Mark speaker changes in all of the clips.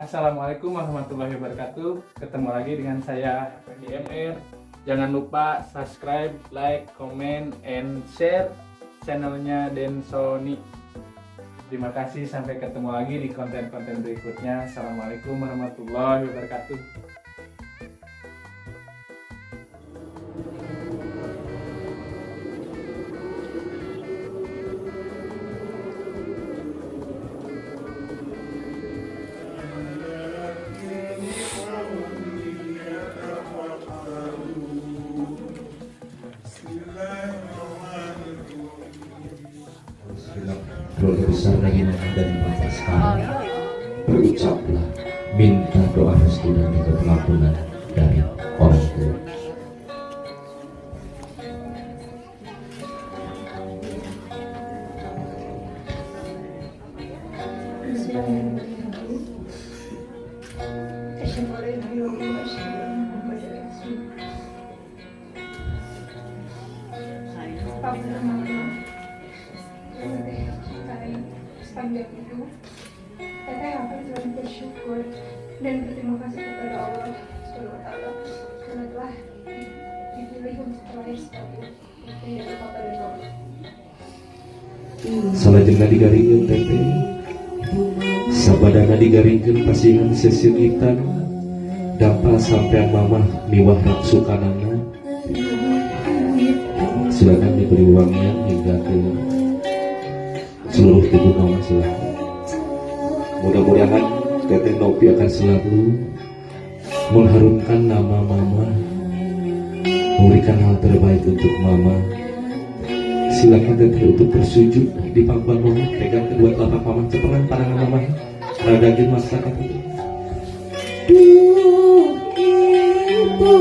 Speaker 1: Assalamualaikum warahmatullahi wabarakatuh. Ketemu lagi dengan saya Effendi MR. Jangan lupa subscribe, like, comment, and share channelnya Densoni. Terima kasih, sampai ketemu lagi di konten-konten berikutnya. Assalamualaikum warahmatullahi wabarakatuh.
Speaker 2: Keluarga besar dari mama dan bapak sekarang, berucaplah, minta doa restu dan juga pengampunan dari orang tua.
Speaker 3: Bismillahirrahmanirrahim. Asyhadu an la ilaha illallah wa asyhadu anna Muhammadar Rasulullah. Papa dan Mama yang Teteh cintai sepanjang hidup, Teteh akan selalu bersyukur dan berterima kasih kepada Allah Subhanahu wa Ta'ala karena telah dipilih untuk terlahir sebagai putri dari Papa dan Mama.
Speaker 2: Salajengna digaringkeun, Teteh, sabadana digaringkeun, pasihan seseungitan dampal sampean Mamah miwah raksukanana. Silakan diberi wangian hingga ke seluruh tubuh Mama, silakan. Mudah-mudahan Teteh Nopi akan selalu mengharumkan nama Mama, memberikan hal terbaik untuk Mama. Silakan Teteh untuk bersujud di pangkuan Mama, pegang kedua telapak Mama, cepengan pandangan Mama, rada masa kata.
Speaker 4: Duh Ibu,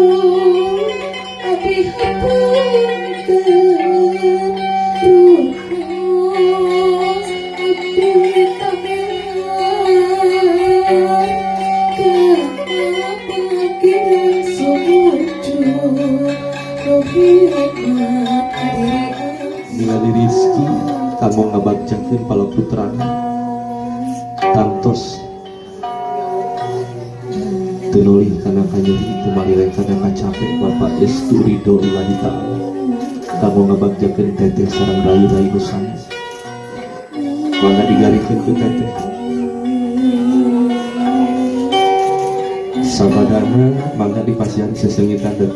Speaker 4: abdi hapunten, ruhos abdi kamelar kapakiran sumujud nu hikmat diri.
Speaker 2: Miladi Rizky kanggo ngabagjakeun pala putrana, tangtos teu nolih kana kanyeri, teu malireng kana kacape. Bapak estu ridho Ilahi Ta'ala kanggo ngabagjakeun Teteh sareng rai-rai nu sanes. Mangga digarikeun ku Teteh sabadana. Mangga dipasihan seseungitan deui,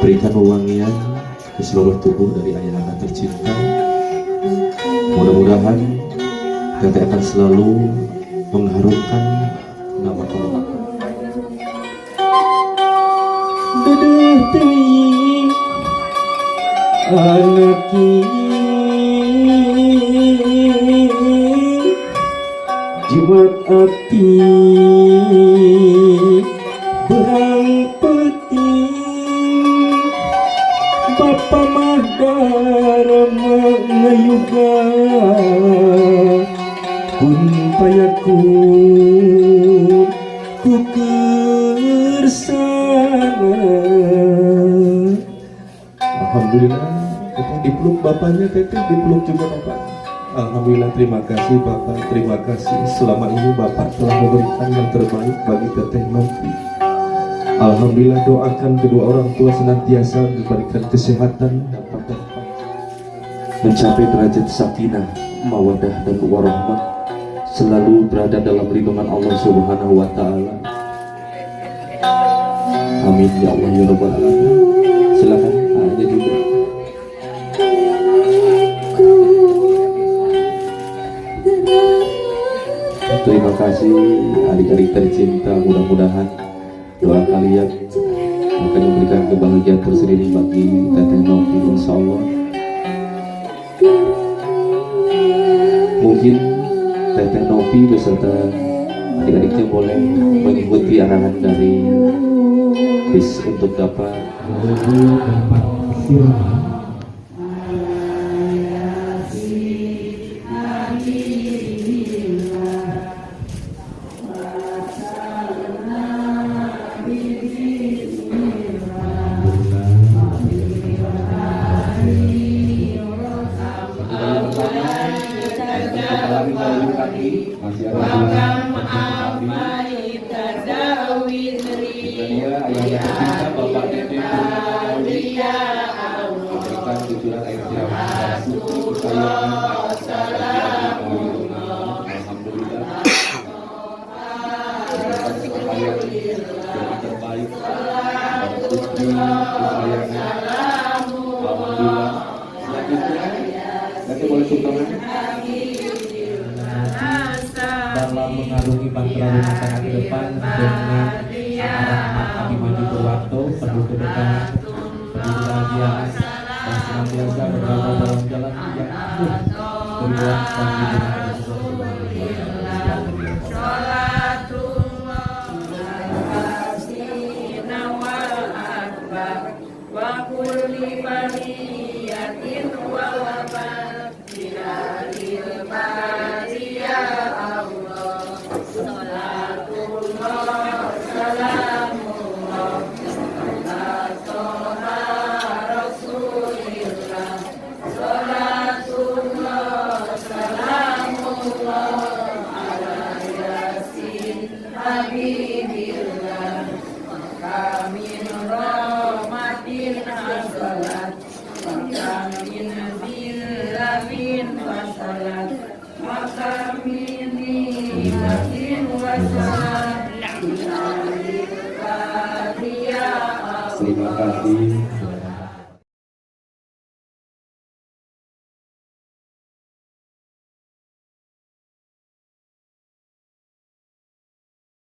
Speaker 2: berikan wewangian ke seluruh tubuh dari ayah anak tercinta. Mudah-mudahan Teteh akan selalu mengharumkan nama Allah.
Speaker 5: Dedeh teuing anak ieu, jimat ati berang peuting. Bapa mah darama ngayuga, kun payakun ku kersana.
Speaker 2: Alhamdulillah, Teteh dipeluk bapaknya, Teteh dipeluk juga bapak. Alhamdulillah, terima kasih, Bapak, terima kasih. Selama ini Bapak telah memberikan yang terbaik bagi Teteh Novi. Alhamdulillah, doakan kedua orang tua senantiasa diberikan kesehatan, dapat mencapai derajat sakinah, mawadah dan warahmah, selalu berada dalam lindungan Allah Subhanahu wa Taala. Amin ya Allah ya Rabbal alamin. Silakan ayahnya juga. Terima kasih, adik-adik tercinta. Mudah-mudahan doa kalian akan memberikan kebahagiaan tersendiri bagi Teteh Novi, insya Allah. Mungkin Teteh Novi beserta adik-adiknya boleh mengikuti arahan dari bis untuk dapat
Speaker 5: Dapat siraman.
Speaker 1: Masih ada
Speaker 2: putri kesayangan. Alhamdulillah. Selanjutnya, nanti boleh sungkeman.
Speaker 5: Dalam mengarungi bahtera rumah tangga ke depan dengan Rahmat Abimanyu Purwanto, penuh keberkahan, penuh kebahagiaan, dan senantiasa berada dalam jalan yang penuh berjuang bagi dunia.
Speaker 2: Terima kasih.